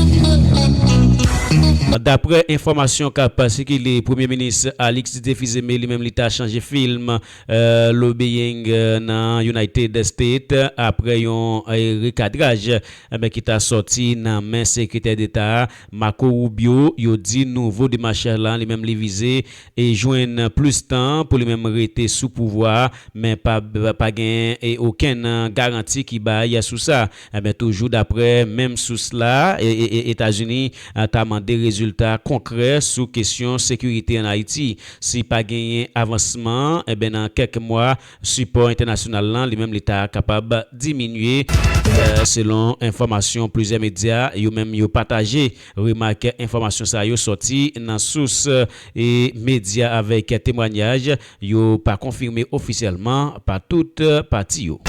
Daprè enfòmasyon k ap sikile, Premye Minis Alix Défis-Aimé li menm li ta chanje fim, eh, Lobbying, eh, nan United States apre yon, eh, rekadraj, enben, ki ta sòti nan men Sekretè Deta a, Marco Rubio. Yo di nouvo demach la, li menm li vize e jwenn plis tan pou li menm rete sou pouvwa a, men pa, pa gen, e, okenn garanti ki bay sou sa. Enben, toujou daprè menm sous la, e, e, e, Etazini, a, ta mande rezilta konkrè sou kesyon sekirite ann Ayiti. Si pa genyen avansman, enben, nan kèk mwa, sipò entènasyonal lan, li menm, li ta kapab diminye, eh, selon enfòmasyon plizyè medya, yo menm, yo pataje. Remak enfòmasyon sa yo sòti nan sous, eh, e medya avèk temwanyaj, yo pa konfime ofisyèlman pa tout, eh, pati yo.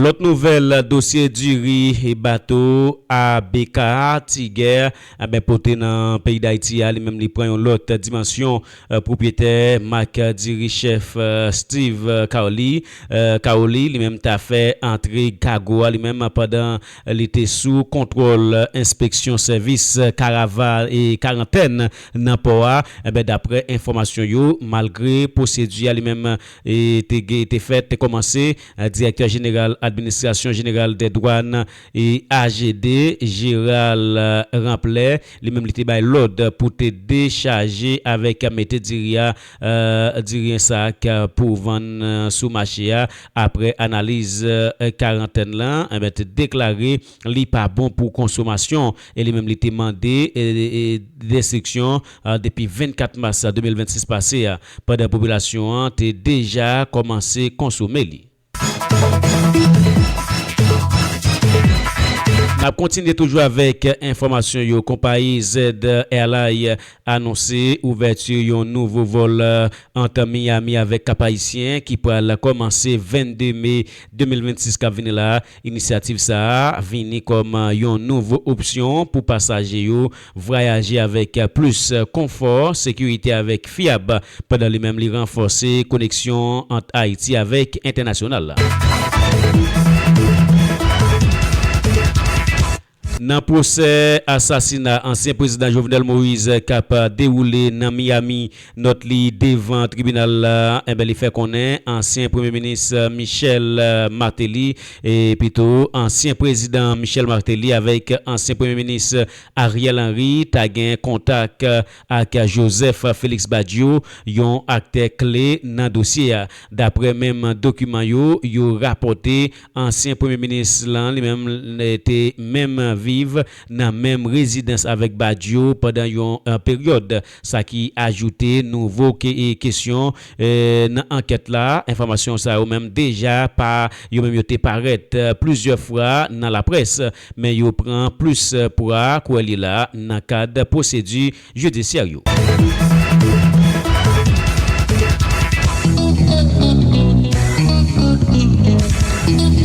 Lòt nouvèl, dosye diri e bato A B K Tiger, enben, pote nan peyi Dayiti a, li menm li pran yon lòt dimansyon. Eh, pwopyetè mak diri chèf, eh, Steve, eh, Carly, eh, Caroli, li menm ta fè antre kago a, li menm pandan li te sou kontwòl enspeksyon sèvis karava-, e karantèn nan pò a. Enben, daprè enfòmasyon yo, malgre pwosedi a li menm, e te ge-, te fèt, te kòmanse, eh, direktè jeneral administrasyon jeneral dè dwàn e A G D, Gérald, eh, Ramplè, li menm li te bay lòd pou te dechaje avèk mete diri a, eh, diri an sak pou vann, eh, sou mache a. Apre analiz, eh, karantèn lan, enben, te deklare li pa bon pou konsomasyon e li menm li te mande, eh, eh, destriksyon, eh, depi vennkat mas de mil vennsis pase a, pandan popilasyon an te deja kòmanse konsome li. N ap kontinye toujou avèk enfòmasyon yo. Konpayi Z Airline anonse ouvèti yon nouvo vòl, eh, ant Miami avèk Kap Ayisyen ki pral kòmanse vennde me de mil vennsis k ap vini la. Inisyativ sa a vini kòm, eh, yon nouvo opsyon pou pasaje yo vwayaje avèk plis konfò, sekirite avèk fyab, pandan li menm li ranfòse koneksyon ant Ayiti avèk entènasyonal la. Nan pwosè asasina ansyen prezidan Jovenel Moïse k ap dewoule nan Miami, nòt li devan tribinal la, enben, li fè konnen ansyen premye minis Michel Martelly, e pito ansyen prezidan Michel Martelly avèk ansyen premye minis Ariel Henry ta gen kontak ak Joseph Félix Badio, yon aktè kle nan dosye a. Daprè menm dokiman yo, yo rapòte ansyen premye minis lan, li menm, te menm viv nan menm rezidans avèk Badio pandan yon, eh, peryòd, sa ki ajoute nouvo ke-, eh, kesyon, eh, nan ankèt la. Enfòmasyon sa yo menm deja pa, yo menm yo te parèt, eh, plizyè fwa nan laprès, men yo pran plis, eh, pwa, kwè li la, nan kad pwosedi jidisyè yo.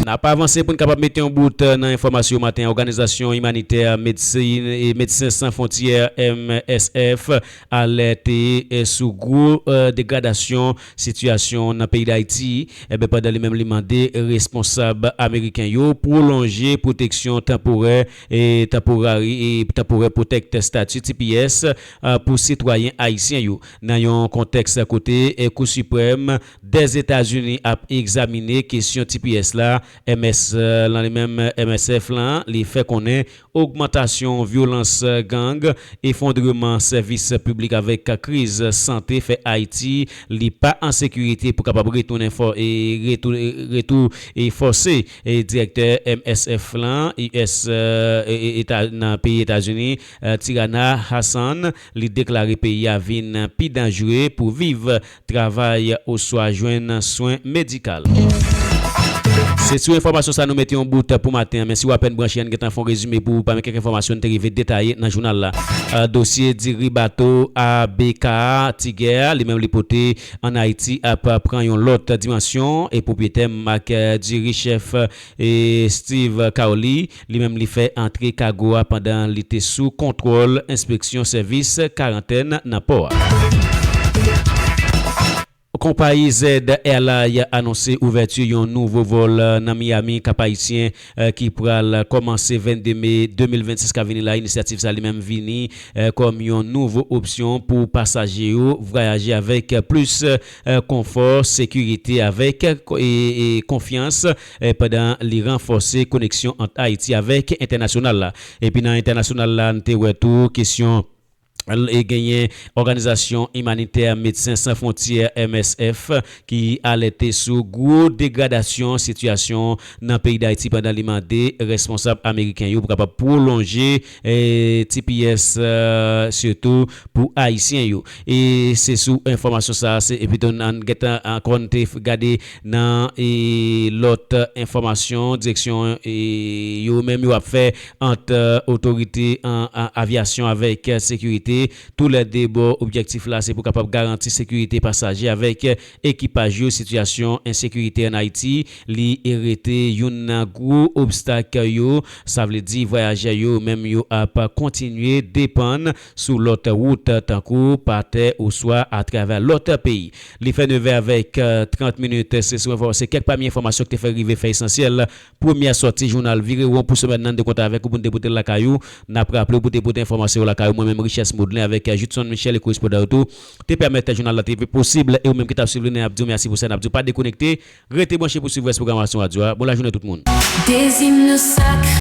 N ap avanse pou n kapab mete yon bout, eh, nan enfòmasyon maten an. Òganizasyon imanitè Medsin, eh, Medsen San Fwontyè, M S F, alète, eh, sou gwo, eh, degradasyon sitiyasyon nan peyi Dayiti. Enben, pandan li menm li mande responsab ameriken yo pwolonje pwoteksyon tanporè, e tanporari, e tanporè protect statut, T P S, eh, pou sitwayen ayisyen yo. Nan yon kontèks kote, eh, Kou Siprèm Dèzetazini ap egzamine kesyon T P S la, M S, eh, lan li menm, M S F lan, li fè konnen ogmantasyon vyolans gang, efondreman sèvis piblik avèk kriz sante fè Ayiti li pa an sekirite pou kapab retounen fò-, e retou-, e retou e fòse, e direktè M S F lan, U S, e, e, Eta-, nan peyi Etazini, e, Tirana Hassan, li deklare peyi a vin pi danjere pou viv, travay oswa jwenn swen medikal. Se sou enfòmasyon sa nou mete yon bout pou maten an, men si w apèn branche, ann gentan fè yon rezime pou w pami kèk enfòmasyon n te rive detaye nan jounal la. A, dosye diri bato A B K Tiger, li menm li pote ann Ayiti ap pran yon lòt dimansyon, e pwopyetè mak, e, diri chèf, e, Steve Cowley, li menm li fè antre kago a pandan li te sou kontwòl enspeksyon sèvis karantèn nan pò a. Konpayi Z Airline anonse ouvèti yon nouvo vòl nan Miami, Kap Ayisyen, eh, ki pral kòmanse vennde me de mil vennsis k ap vini la. Inisyativ sa li menm vini, eh, kòm yon nouvo opsyon pou pasaje yo vwayaje avèk plis, eh, konfò, sekirite avèk, eh, e, e konfyans, eh, pandan li ranfòse koneksyon ant Ayiti avèk entènasyonal la. Epi nan entènasyonal la, n te wè tou kesyon l-, e genyen òganizasyon imanitè Medsen San Fwontyè, M S F, ki alète sou gwo degradasyon sitiyasyon nan peyi Dayiti pandan li mande responsab ameriken yo pou kapab pwolonje, e, T P S, e, sitou pou Ayisyen yo. E se sou enfòmasyon sa a, se, epi tou, n, n gentan ankò n te f-, gade nan, e, lòt enfòmasyon, direksyon, e, yo menm yo ap fè ant, e, otorite an, an avyasyon avèk, e, sekirite. Toulède bò, objektif la, se pou kapab garanti sekirite pasaje avèk, e, ekipaj yo. Sitiyasyon ensekirite ann Ayiti, li rete youn nan gwo obstak yo. Sa vle di, vwayajè yo menm yo ap kontinye depann sou lòt wout, tankou pa tè oswa atravè lòt peyi. Li fè nevè avèk, e, trant minit. Se sou enfò-, se kèk pami enfòmasyon ki te fè rive fè esansyèl premyè sòti jounal Vire Won pou semèn nan. N te kontan avèk ou pou n te pote l lakay ou. N ap raple w pou te pote enfòmasyon yo lakay ou. Mwen menm, Richesse Modlin avèk, e, Judson Michel e korespondan yo tou, te pèmèt jounal la te posib. E ou menm ki t ap swiv li, n ap di w mèsi pou sa, n ap di w pa dekonekte. Rete branche pou swiv rès pwogramasyon radyo a. Bon lajounen tout moun. Des hymnes sacrés.